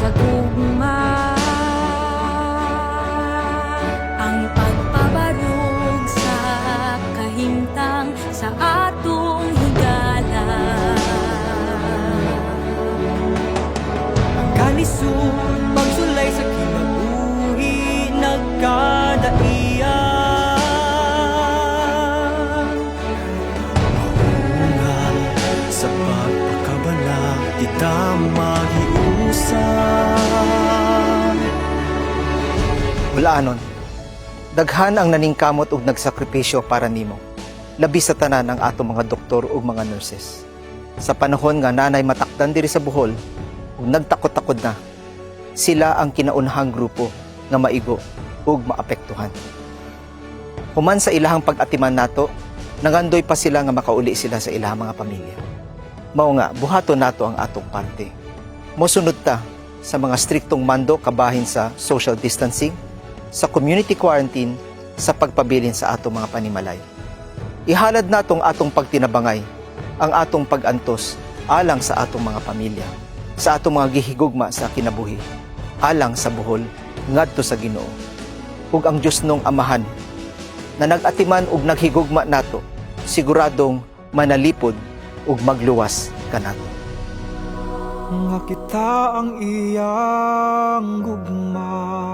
Sa gugma. Ang pagpabarog sa kahimtang sa atong higala. Ang kalisod, pagsulay sa kinabuhi, nagkadaiya. Mauna sa pagpakabala, kita maghiusa. Bol-anon, daghan ang naningkamot og nagsakripisyo para nimo. Labi sa tanan ang atong mga doktor ug mga nurses. Sa panahon nga nanay matakdan diri sa Bohol ug nagtakot-takod na, sila ang kinaunahang grupo nga maigo ug maapektuhan. Human sa ilahang pag-atiman nato, nangandoy pa sila nga makauli sila sa ilahang mga pamilya. Mao nga, buhaton nato ang atong parte. Mosunod ta sa mga striktong mando kabahin sa social distancing, sa community quarantine, sa pagpabilin sa atong mga panimalay. Ihalad natong atong pagtinabangay, ang atong pag-antos alang sa atong mga pamilya, sa atong mga gihigugma sa kinabuhi, alang sa Bohol ngadto sa Ginoo. Ug ang Dios nung Amahan na nag-atiman ug naghigugma nato, siguradong manalipod ug magluwas kanato. Nga kita ang iyang gugma.